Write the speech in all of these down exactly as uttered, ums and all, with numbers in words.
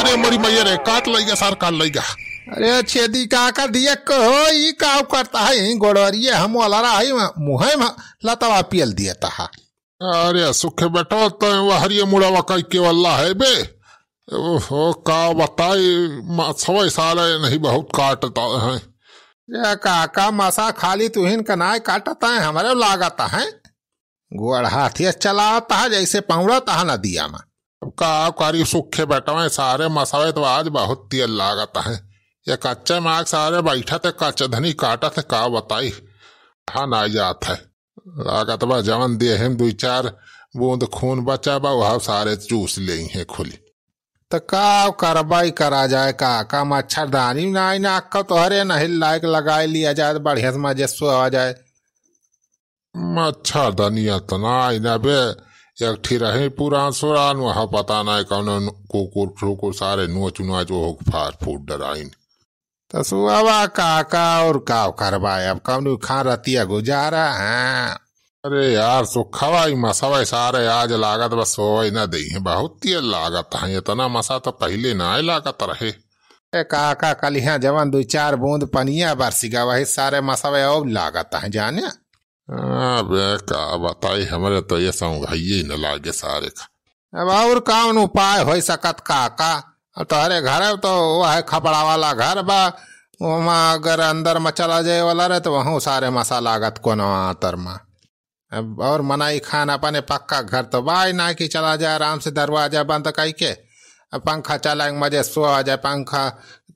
अरे मोरी मैया रे, काट लइगा सार, काट लइगा। अरे छेदी काका, दिया कहो, ई का करत है? ई गोड़वरिये हम वाला रहा है, मुँहे में लतवा पियल दिया था। अरे सुखे बेटवा, तैं वहरिये मुड़वा कई के वाला है बे। ओहो, का बताई, मसवे सारे नहीं बहुत काटता है। ये काका, मसा खाली तुहिन का नाय काटता है, हमरे लागत है। गोड़ हाथिया चलावत है, जैसे पौड़त है नदिया में। अब का करी सुखे बेटवा, सारे मसवे तो आज बहुत तेल लागत है। ये कच्चे माग सारे बैठत है, कच्चे धनी काटत है, का बताई, कहा ना जात है। लागत बा जवन देह में दुई चार बूंद खून बचा बा, वह सारे चूस लेई हैं खुली। त का करबाई करा जाए, का, का मच्छरदानी ना आई ना अक्का तोहरे, नहीं लायक लगाई लिया जाए, बढ़िया से मजे सोवा जाए। मच्छरदानी इतना आई ना बे, एक ठी रही पुरान सुरान, वह पता नहीं कौन कुकुर ठुकुर सारे नोच नोच ओह फार फूट डराइन। त सुआवा काका, और का करबा, अब कौनो खा रतिया गुजारा है। अरे यार, सुखवा ई मसवे सारे आज लागत बस सोवे न देई है, बहुत तेल लागत है, इतना मसा तो पहिले ना लागत रहे। ए काका, कलिहा जवन दुई चार बूंद पनिया बरसी गा, वही सारे मसवे और लागत है जाने। अबे का बताई, हमरे तो ये सौंघाइये न लागे सारे का। अब और कौन उपाय होइ सकत काका? अब तोहरे घर तो वह खपड़ा वाला घर बा, ओमा अगर अंदर में चला जाए वाला रहे तो वहूँ सारे मसा लागत कोनो आतर में। अब और मनई खान अपने पक्का घर तो बाय ना कि चला जाए आराम से दरवाजा बंद कई के, अब पंखा चलाए मजे सोवा जाए, पंखा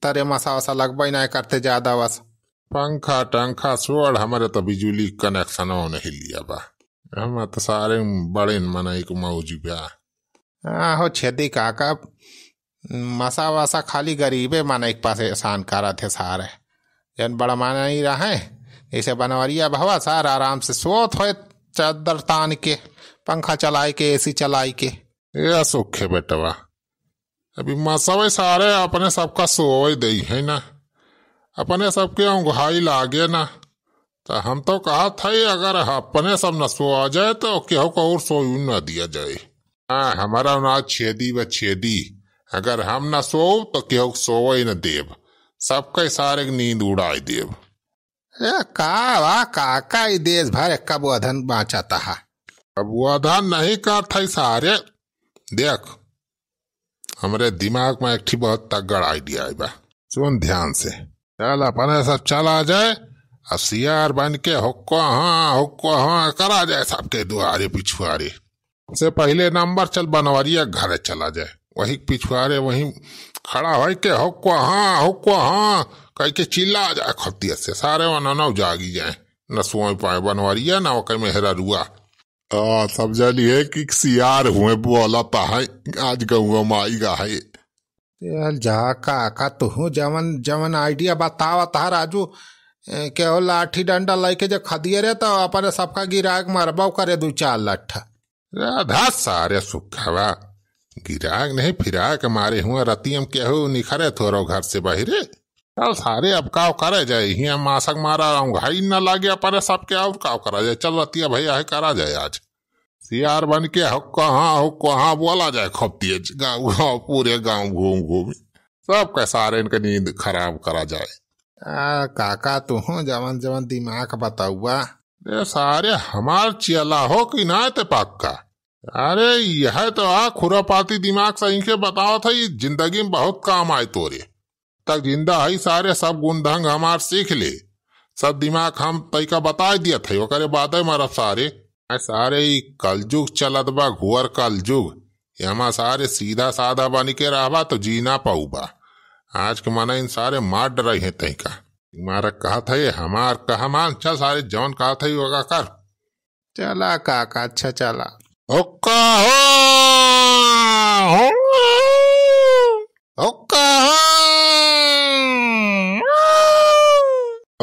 तरे मसा वसा लगबे ना करते ज्यादा बस। पंखा टंखा छोड़, हमरे तो बिजुली कनेक्शनो नहीं लिया बा। हम तो सारे बड़े मनई के मौजी बा। आहो छेदी काका, मसा वसा खाली गरीबे मनई के पास एहसान करत है सारे। जन बड़ा मनई रहे, जैसे बनवरिया भवा, सार आराम से सोत होए, चादर तान के, पंखा चलाई के, एसी चलाई के। ए सुखे बेटवा, अभी मसवे सारे अपने सबका सोवे देई है ना, अपने सबके औंघाई लागे ना। तो हम तो कहत है, अगर अपने सब न सोवा जाए तो केहू को और सोई न दिया जाए। हाँ, हमारा ना छेदी व छेदी, अगर हम न सोव तो केहू को सोवे न देब, सबके सारे के नींद उड़ाई देब। ए, का वा काका, ई देश भर एक कबुआधन बाँचत हा। कबुआधन नहीं कहत है सारे। देख, हमरे दिमाग में एक ठी बहुत तगड़ idea आइ बा। सुन ध्यान से। चल, अपने सब चला जाए, आ सियार बन के हुक्को हाँ, हुक्को हाँ करा जाए सबके दुआरे पिछुआरे। सबसे पहिले नंबर चल बनवरिया घरे चला जाए, वही पिछुआरे वही खड़ा होई के हुक्को हाँ, हुक्को हाँ कह के चिल्ला जाए खतिया से, सारे वननौ जागी जाए, न सोई पाए बनवरिया न ओकर मेहररुआ। आ, सब जानी है कि सियार हुए बोलत है, आज गौवा में आइ गा है। चल जा काका, तुहू जवन जवन idea बतावत हा राजू, ए, केहू लाठी डंडा लइके जे खदिये रे तो अपने सबका गिराक मरबो करे दू चार लट्ठा। राधा सारे सुखवा, गिराक नहीं फिराक मारे हुआ रतियम केहू निखरे थोरो घर से बहिरे। चल सारे अब काव करे जाए, हियाँ मासक मारा औंघाई न लागे अपने सबके, और काव करा जाए। चल रतिया भैया है करा जाए आज। सियार बन के हुक्को हाँ, हुक्को हाँ बोला जाए खूब तेज, गाँव गाँव पूरे गाँव घूम घूम सबके सारे इनके नींद खराब करा जाए। आ, काका तुहू जवन जवन दिमाग बतउआ। ए सारे हमार चियला हो कि ना ते पक्का? अरे यह तो आ खुरापाती दिमाग से इनके बतावत है, ये जिंदगी में बहुत काम आए तोरे। तक जिंदा है सारे, सब गुण ढंग हमार सीख ले, सब दिमाग हम तैका बताए दियत है, ओकरे बादे मरब सारे। आ सारे ई कलजुग चलत बा, घुअर कलजुग। एमा सारे सीधा साधा बन के रहबा तो जी ना पउबा। आज के मनइन सारे मार डरइहें तैका। मारा कहत है हमार कहा मान, चल सारे जौन कहत है ओका कर। चला काका, अच्छा चला। ओका हो, हो, ओका हो,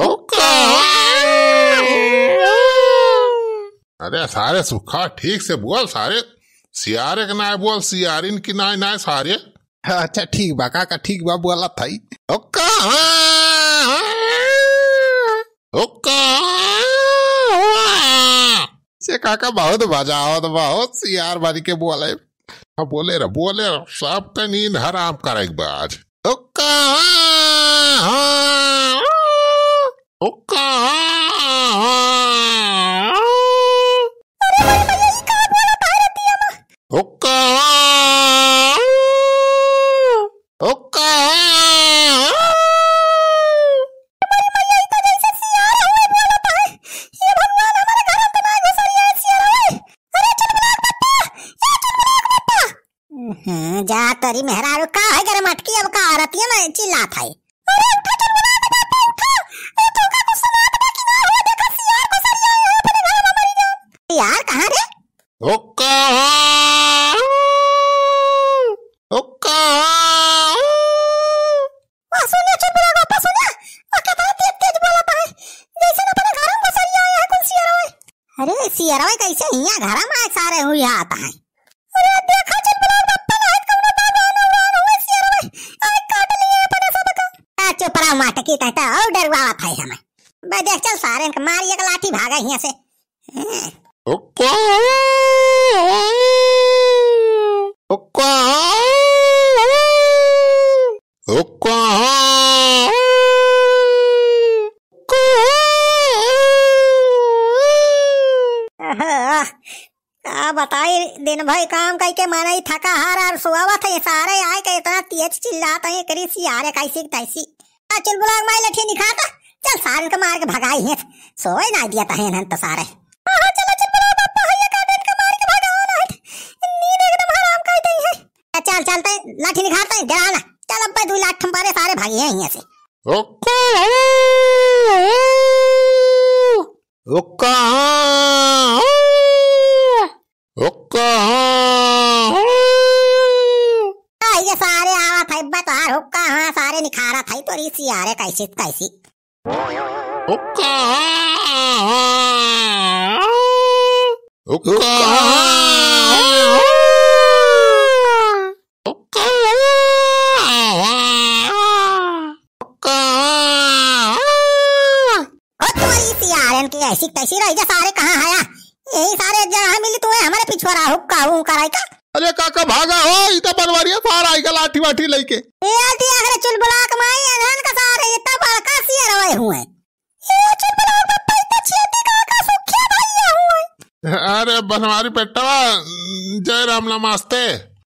ओका हो। अरे सारे सुखा ठीक से बोल सारे, सियारे के नाय बोल, सियारिन की नाय, नाय सारे। अच्छा ठीक बा काका, ठीक बा, बोलत हई। ओका हो, ओका हो। से काका बहुत मजा आवत, बहुत सियार बन के बोले। हाँ, बोले रह, बोले रह, सबका नींद हराम करेक बा आज। ओक्का, ओक्का, अरे भाई, भाई, ये का बोला था रतिया में? ओक्का, ओक्का। अरे भैया, ई तो जैसे सियार हुए बोलत है। ये भगवान, हमारे घर में तो ना घुसरिया है सियार हुए। अरे चुलबुलाक बप्पा, ये चुलबुलाक बप्पा। हम्म, जा तोरी मेहरारू, का है गरम अटकी, अब का औरतिया में चिल्लात है। अरे उठा चुलबुलाक बप्पा, उठा। ए, तोका कुछ सुनात बा कि ना हो? देखा सियार घुसरिया है अपने घर में, मरी जा। यार, कहाँ रे? ओक्का! ओक्का! वाह, सुनिया, चुप रहो, वापस सुनिया। वाह, कितना तेज, तेज बोलत है। जैसे ना अपने घर में घुसरिया आया है, कौन सियारवा है? अरे, सियारवा कैसे हियाँ घर में आए सारे हुई आता है? अरे, देखा, चुप रहो, बप्पा, नहीं कौनो दादा, ना, ना, ना, हुए सियारवा है। आए काट लिए अपने सबका। आ, चुप रहो, माटकी, तहता और डरवावत है हमें। बे, देख, चल, सारे इनके मारी एक लाठी भागा हियाँ से। ओक्का! ओक्का! ओक्का! ओहो, का बताई, दिन भर काम कइके मनई थका हार और सोवत है, सारे आए के इतना तेज चिल्लात है, एकरी सियारे कैसी तैसी। आ, चुलबुलाक माई लठी निखारता, चल सारन के मार के भगाई है, सोए ना दिया तहे इन्हन तो सारे। हाँ, हाँ, चलो चुलबुलाक बप्पा, हइया काटन के मार के भगाओ ना, नींद एकदम हराम कर दई है। आ, चल, चलते, लाठी निखारते, डरा ना, चल अब दू लाठ हम पारे सारे भागी हैं यहाँ से। ओक्का, ओक्का, ओक्का। आ, ये सारे आवत है, बतवार हुक्का, हाँ, सारे निखारत है, तोरी सियारे कैसी कैसी। हुक्का, हुक्का, हुक्का। ओ तोरी सियारन की ऐसी तैसी रही जा सारे, कहाँ हया? यही सारे जगह मिली तुम्हें हमारे पिछुआरा हुक्का हूँ कराई का? अरे काका भागा हो, ई तो बनवारिया सार आइगा लाठी वाठी लइके। ए आटी अगरे चुलबुलाक माई अनहन का सारे इतना बड़का सियार होए हुए। ए चुलबुलाक बप्पा इतना छेती काका सुखिया भैया हुए। अरे बनवारी पेटवा, जय राम नमस्ते।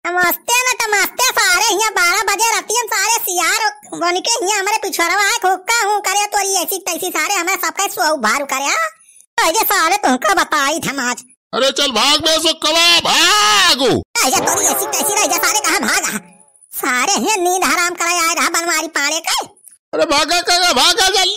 नमस्ते न तमस्ते, सारे हियाँ बारह बजे रतियन सारे सियार बन के हियाँ हमरे पिछुआरवा आए हुक्का हूँ करे, तोरी ऐसी तैसी सारे हमरे सबके सो भारू करे, हाँ? तो ये सारे तुमका बताई थे आज। अरे चल भाग बे सुक्कवा, भागो। ऐसे तोरी ऐसी तैसी रह जा सारे, कहाँ भागा? सारे हियाँ नींद हराम कराए आए रहा बनवारी पाड़े के। अरे भागा, काका, भागा, जल्दी।